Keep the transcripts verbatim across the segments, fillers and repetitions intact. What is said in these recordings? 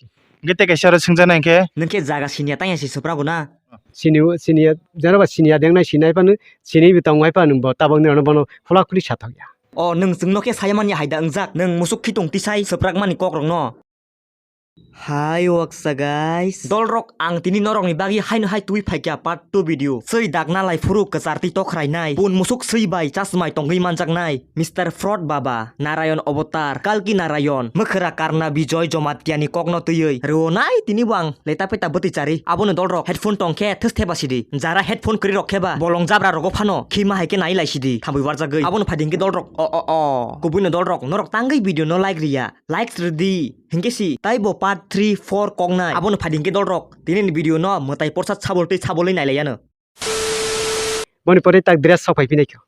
Hwnkhe tei kaisa oro swngjaknai hwnkhe? Nwng khe jaga siniya tangya si swprago na? Sini, siniya, jara ba siniya dengnai sinai phano, sini bo tongbai phano bo tabok ni rano bono khula khuli sathok ya. O, nwng chwngno khe saya manya hai da wngjak? Nwng musuk khitung tisai swprak mani kok rokno. Hai waksa guys. Dolrok, ang tini norokni bagwi haino hai twi phaikha part two video. Swi dakna lai phuru kwchar twi tokhrainai. Pun musuk swi bai chasmai tongwi manjaknai. Mister Fraud Baba, Narayon Avatar, Kalki Narayon, Mwkhra Karna Bijoy Jamatia ni kokno twiwi rwonai tini bo ang leta peta bwtwi chari. Abono dolrok headphone tong khe thwstheba sidi. Jara headphone kwrwi rok khe ba bolong jabra rogo phano khima hai khe nai lai sidi. Thambwi warjagwi. Abono phaidi hwnkhe dolrok o o o. Kubuino dolrok norok tangwi video no like riya. Likes rwdi. Hwnkhe si taibo part three, four koknai. Abono phaidi hwnkhe dolrok tini ni video no mwtai porsa sabol tei sabolwi nai lai yano. Boni pore tak dress sok phai phinai kho.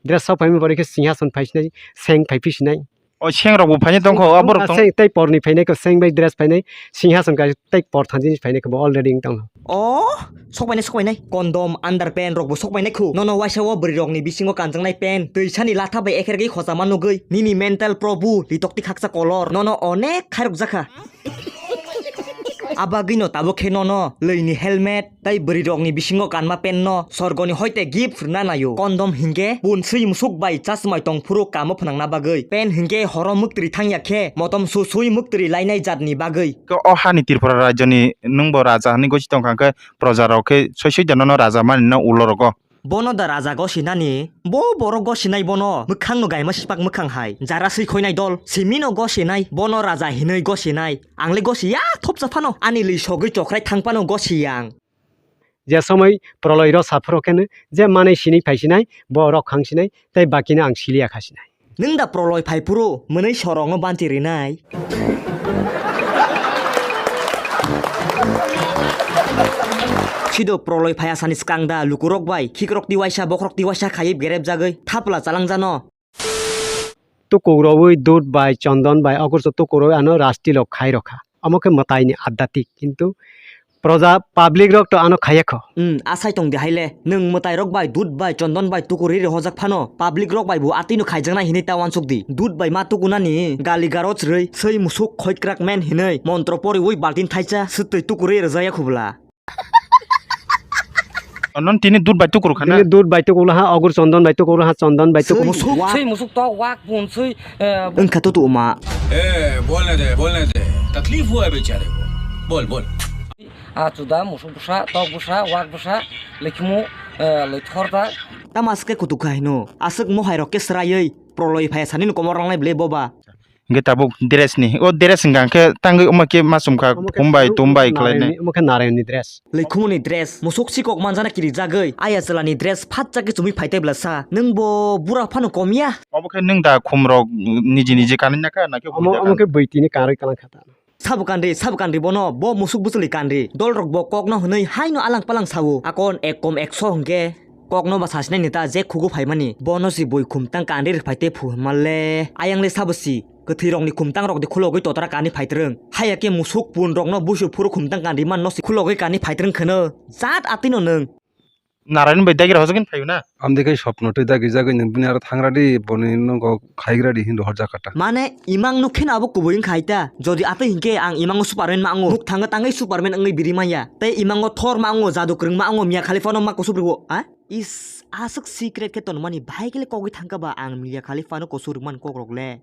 Dress sok phai pore khe singhason phai sinai, seng phai phi sinai. O seng rok bo phai tongkho, o borok tong. Seng tei porni phainai kho, seng bai dress phainai, singhason ka tei por thanjini phainai kho, bo already wng tongkho. O, sok phainai, sok phainai. Condom, underpant rok bo sok phainai kho. Nono waisa o bwrwi rokni bisingo kanjaknai pant, twi sani latha bai ekhergwi khojama nugwi. Nini mental probu, litok ti khaksa kolor. Nono onek khairok jakha. Abagwino tabuk khe nono lwini helmet tei bwrwirokni bisingo kanma pant no sorgoni hoite gift rwna naio. Condom hinkhe pun swi musuk bai chasmai tong phuru kamo phnangna bagwi. Pant hinkhe horo mwktwrwi thangya khe motom su sui mwktwrwi lainai jatni bagwi. Khe o hani Tripura rajyoni nwngbo raja hwnwi gosi tongkha khe projarok khe soi soi janono raja manino ulo rogo. Bono da raja gosinani, bo borok gosinai bono, mwkhangno gaima sipak mwkhang hai. Jara swi khoinai dol, simino gosinai, bono raja hinwi gosinai. Ang le gosiya thopsa phano, ani lwi sogwi chokrai thang phano gosiyang. Je somoi proloi rw sa phuru khe no, je manwi sinwi phai sinai, bo rok khang sinai, tei bakino ang siliya kha sinai. Nwng da proloi phai phuru mwnwi sorokno banchi rinai? Sido proloi phai asani swkang da lukurok bai khikrok twi waisa bokhorok twi waisa khaiwi gerep jagwi thapla chalangjano. Tukukrogwi dud bai chondon bai okurso tukukrogwi ano rasti lok khai rokha. Omo khe mwtaini addatik, kintu proja public rok to ano khaiya kho. Hmm, asai tong di hai le. Nwng mwtai rok bai dud bai chondon bai tukurwi rihojak phano public rok bai bo atwi no khaijaknai hinwi ta uansuk di. Dud bai ma tukunani gali garo chwrwi swi musuk khoitkrak men hinwi montro poriwi baltin thaisa swtwi tukurwi rwjak ya khubla. Non tini dud bai tukur khana. Tini dud bai tukur ha, ogur chondon bai tukur ha, chondon bai tukur. Musuk, sei musuk tok wak pun sei, eh, wngkha tutu uma. ए, बोलने दे, बोलने दे। तकलीफ हुआ है बेचारे को। बोल, बोल। A chuda, musuk bwsa, tok bwsa, wak bwsa, lekhimu, eh, loi thorda. Tamo aswk khe kutuk kha hino? Aswk mohai rok khe sraiwi proloi phai sani no komor rangnai ble boba. Hingke tabuk dress ni, o dress hingka hingke tangwi omo khe ma chumkha, omo khe tumbai, tumbai khlai nai. Omo khe narayni dress. Lekhumuni dress, musuk sikok manjana kirijagwi, aya chwlani dress phatsa khe chumui phai tei bwlasa. Nwng bo bura phano kom ya? Obo khe nwng da khum rok niji niji kanwi nakha, nakhe omo, omo khe bwitini kanwi kalang kha ta. Sabo kanri, sabo kanri bono, bo musuk bwchwlwi kanri. Dol rok bo kok no hwnwi hai no alang palang sao. Akon ek kom ekso hwnkhe kok no ba sasinai ni ta je khugo phaimani. Bono si bui khumtang kanri rwphai tei phu hwnma le. Ayang le sabo si. Kwthwirokni khumtangrok de khulogwi totra kani phaitrwng. Haya khe musuk punrokno busu phuru khumtang kanri manno se khulogwi kani phaitrwng kheno. Jat atwino nwng. Narayan bai dagi rok hojagwini phaio na? Amde khe sopno twi dagi jagwi nwng bini aro thangradi boni nogo khaigradi hinwi horjakha ta. Mane imang nuk kheno abo kubui wngkha hai ta. Jodi atwi hinkhe ang imango Superman ma ango. Nuk thangwi tangwi Superman wngwi biri manya. Tei imango Thor ma ango, jadu kwrwng ma ango, Mia Khalifa no ma kusubri o. A? Is, aswk secret khe tonmani bahai khe le kogwi thangkha ba ang Mia Khalifa no kusubri man kokrok le.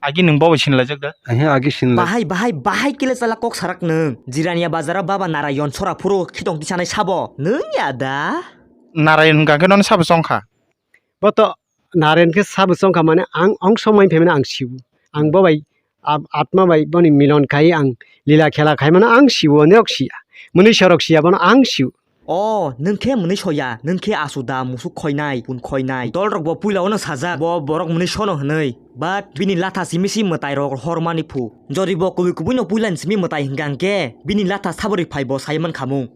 Agi nwng bo bai sinlaijak da? Ahe, agi sinlai. Bahai, bahai, bahai kile chala kok sarak nwng. Jirania bazaro baba Narayon sora phuru khitong tisanai sabo. Nwng ya da? Narayon hwnkha khe nono sabo chongkha? Bo to Narayon khe sabo chongkha mane ang ong somai phaimani ang sibu. Ang bo bai ab-, atma bai boni milon khai ang lila khela khai mano ang sibu, onek siya. Mwnwi sorok siya bono ang sibu. O, nwng khe mwnwi soya, nwng khe asu da musuk khoinai, pun khoinai. Dol rok bo puila ono sajak, bo borok mwnwi sono hwnwi. But bini latha simi si mwtai rok hormani phu. Jodi bo kubui kubui no puila ni simi mwtai hwnkha hwnkhe, bini latha sabori phai bo sai man khamung.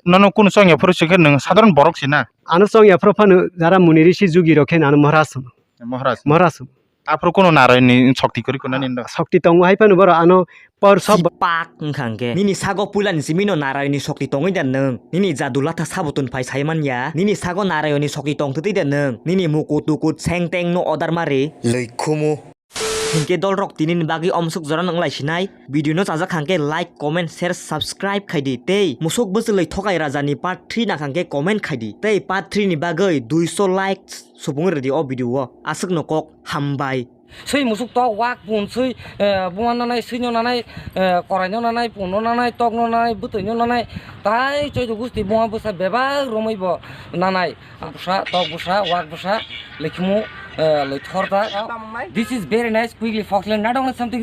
Nono kunu chongya phuru se khe nwng sadharon borok se na? Ano chongya phuru phano jara muni risi jugi rok khe nano Maharaj hwno. Maharaj. Maharaj hwno. Aphuru kunu Narayan ni shokti kwrwi kunani ndo. Shokti tongo hai phano boro ano por sob. Sipak wngkha hwnkhe. Nini sago puila ni simi no Narayan ni shokti tongwi da nwng? Nini jadu latha sabutun phai sai man ya. Nini sago Narayan ni shokti tong twtwi da nwng? Nini mukut tukut seng teng no odar mari. Lwikhumu. Hinkhe dolrok tinini bagwi omsuk jora nwnglai sinai. Video no chajak hangkhe like, comment, share, subscribe khaidi. Tei musuk bwchwlwi thokai raja ni part three nang hangkhe comment khaidi. Tei part three ni bagwi duiso like supung rwdi o video o. Aswk no kok hambai. Swi musuk tok wak pun swi, eh, buma nanai, swi no nanai, eh, korai no nanai, pun no nanai, tok no nanai, bwtwi no nanai. Tai choi do gusti buma bwsa bebak romwi bo nanai. Bwsa, tok bwsa, wak bwsa, lekhimu, eh, loi thor ta. This is very nice, quickly fox land. Not only something